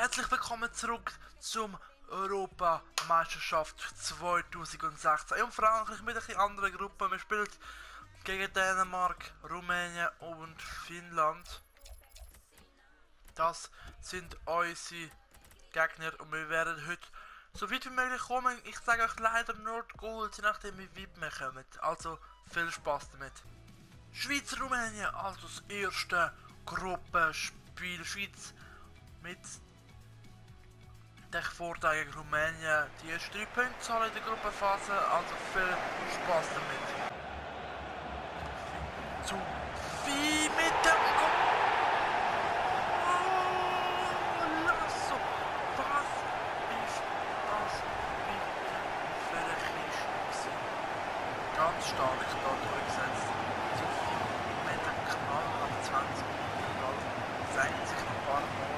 Herzlich willkommen zurück zum Europameisterschaft 2016. Und Frankreich mit einer anderen Gruppe. Wir spielen gegen Dänemark, Rumänien und Finnland. Das sind unsere Gegner und wir werden heute so weit wie möglich kommen. Ich sage euch leider nur die Goals, je nachdem wie weit wir kommen. Also viel Spaß damit. Schweiz-Rumänien, also das erste Gruppenspiel. Schweiz mit der Vorteil gegen Rumänien. Die ersten 3 Punkte in der Gruppenphase, also viel Spaß damit. Zu viel mit dem Goal! Lasso! Was ist das bitte für ein Christ? Ganz stark da durchgesetzt. Zu viel mit dem Knall ab 20 Minuten. Zeigen sich noch ein paar Mal.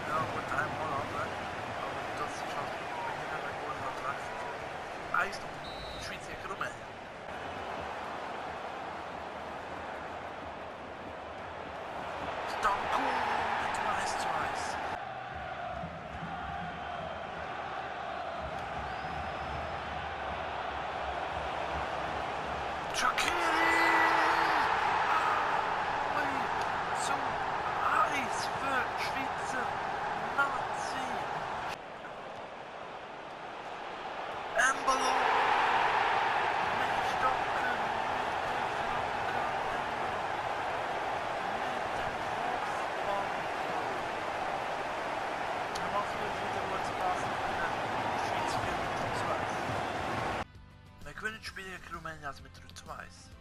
Ja, gut, einmal aber das ist halt, wenn jeder ein Goal hat, recht. 1 die Schweiz gegen Rumänien. Stanko mit 1:1. Shaqiri! Zu 1 für Schweizer Nazi. Embolo mit Stocken, mit dem Kopfball. Er macht wieder gut Spaß mit der Schweiz 4:2. Wir gewinnen das Spiel gegen Rumänien also mit 3:2.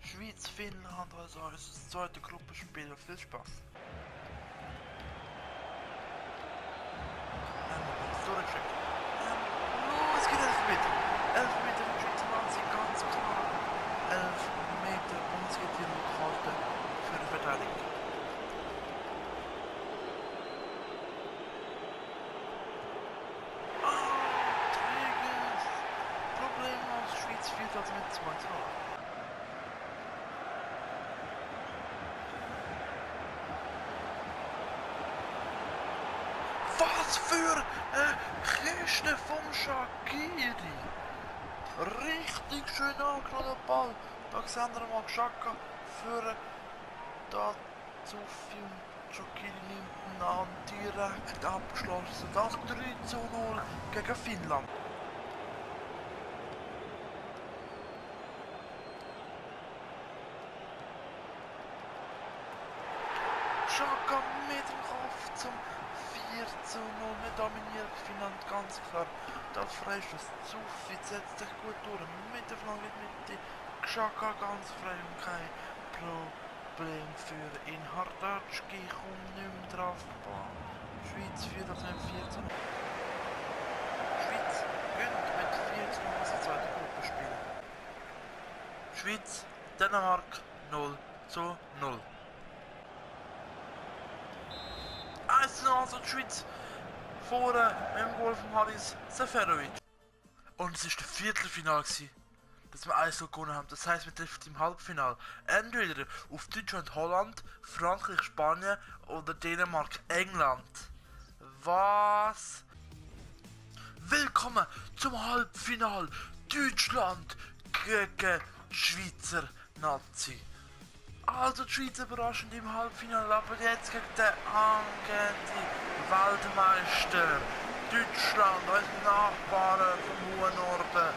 Schweiz-Finnland, also unser zweites Gruppenspiel. Viel Spaß. Durchcheck. Es geht 11 Meter. 11 Meter für die Schweizer Nazi, ganz klar. 11 Meter und es geht die Rückhalte für die Verteidigung. Träges. Problemlos. Schweiz führt also mit 2:0. Was für eine Kiste vom Shaqiri! Richtig schön angenommen, der Ball. Da sehen wir mal Xhaka für da zu viel. Shaqiri nimmt ihn an, direkt abgeschlossen. Das 3:0 gegen Finnland. Xhaka mit dem Kopf zum 4:0, wir dominieren Finnland ganz klar. Das Freischuss, Zuffi setzt sich gut durch, mit der Flanke mit die Xhaka ganz frei und kein Problem für ihn. Hardacki kommt nicht mehr drauf. Schweiz führt das mit 4:0. Schweiz gewinnt mit 4:0 das zweite Gruppenspiel. Schweiz, Dänemark 0:0. Also die Schweiz vorne im Goal von Haris Seferovic. Und es war das Viertelfinale, dass wir 1 gewonnen haben. Das heisst, wir treffen im Halbfinale entweder auf Deutschland, Holland, Frankreich, Spanien oder Dänemark, England. Was? Willkommen zum Halbfinale Deutschland gegen Schweizer Nazi. Also die Schweiz überraschend im Halbfinale, aber jetzt gegen den angehenden Weltmeister Deutschland, unsere Nachbarn vom hohen Norden.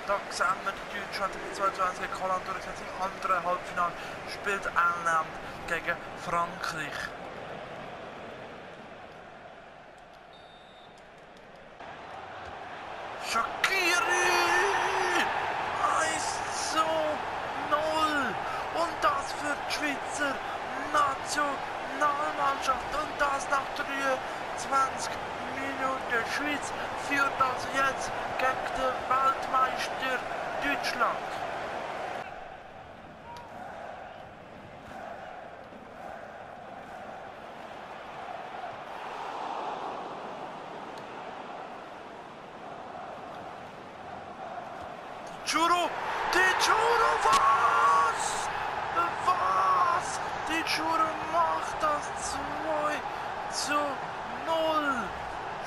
Da sehen wir die Deutschland mit 2:1 gegen Holland durchgesetzt. Im anderen Halbfinale spielt England gegen Frankreich. Shaqiri! 1:0! Und das für die Schweizer Nationalmannschaft. Und das nach 23 Minuten. Schweiz führt also jetzt gegen den Weltmeister Deutschland. Die Juro, was? Was? Mitschure macht das 2:0.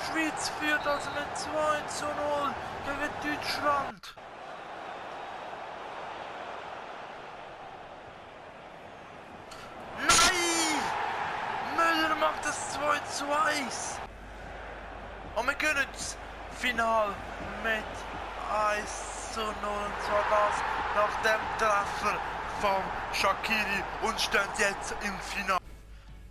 Schweiz führt also mit 2:0 gegen Deutschland. Nein! Müller macht das 2:1. Und wir gewinnen das Final mit 1:0. Und zwar das nach dem Treffer von Shaqiri und steht jetzt im Finale.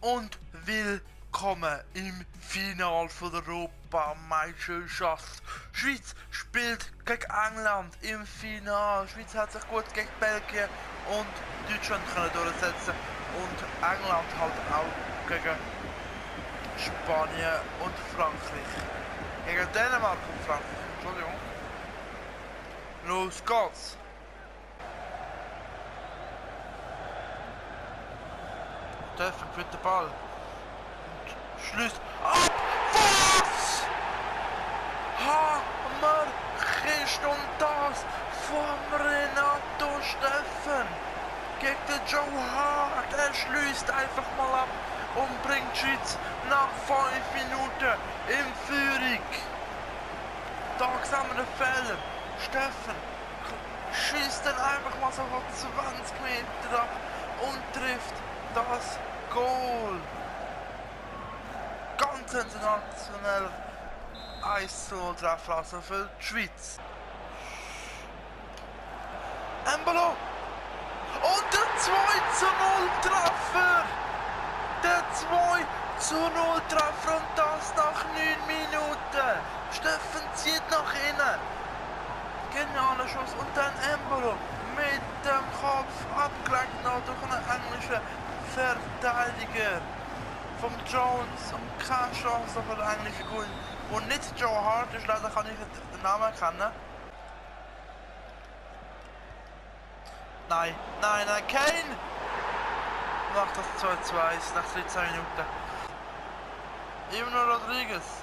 Und willkommen im Finale von der Europameisterschaft. Schweiz spielt gegen England im Finale. Schweiz hat sich gut gegen Belgien und Deutschland können durchsetzen. Und England halt auch gegen Spanien und Frankreich. Gegen Dänemark und Frankreich. Entschuldigung. Los geht's. Steffen für den Ball. Und schließt ab. Was? Hammer Christ und das vom Renato Steffen. Gegen den Joe Hart. Er schließt einfach mal ab und bringt die Schweiz nach 5 Minuten in Führung. Da sehen wir den Fehler. Steffen schießt dann einfach mal so von 20 Meter ab und trifft das Goal. Ganz sensationell 1:0 Treffer also für die Schweiz. Embolo! Und der 2:0 Treffer! Der 2:0 Treffer und das nach 9 Minuten. Steffen zieht nach innen. Genialer Schuss und dann Embolo mit dem Kopf abgelenkt noch durch einen englischen Verteidiger vom Jones und keine Chance für den englischen Goal. Und nicht Joe Hart ist, leider kann ich den Namen erkennen. Nein, Kane! Macht das 2:2 nach 13 Minuten. Immer noch Rodriguez.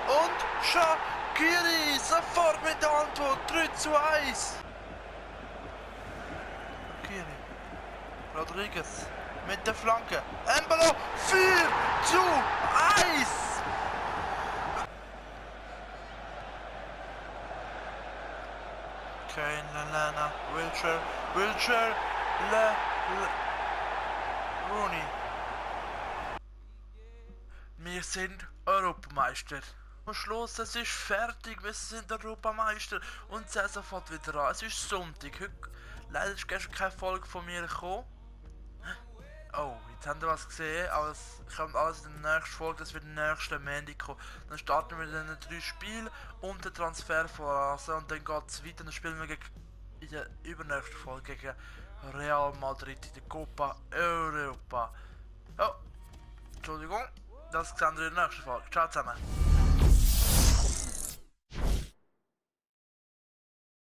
Und Shaqiri sofort mit der Antwort 3:1. Shaqiri. Rodriguez mit der Flanke. Embolo 4:1. Kane, Lallana, Wiltshire, Rooney. Wir sind Europameister. Am Schluss, es ist fertig, wir sind Europameister und die Saison fängt wieder an. Es ist Sonntag, leider ist gestern keine Folge von mir gekommen. Oh, jetzt habt ihr was gesehen, aber es kommt alles in der nächsten Folge, das wird in der nächsten Montag kommen. Dann starten wir dann 3 Spiele und den Transferphase und dann geht es weiter, dann spielen wir in der übernächsten Folge gegen Real Madrid in der Copa Europa. Oh, Entschuldigung, das sehen wir in der nächsten Folge. Ciao zusammen.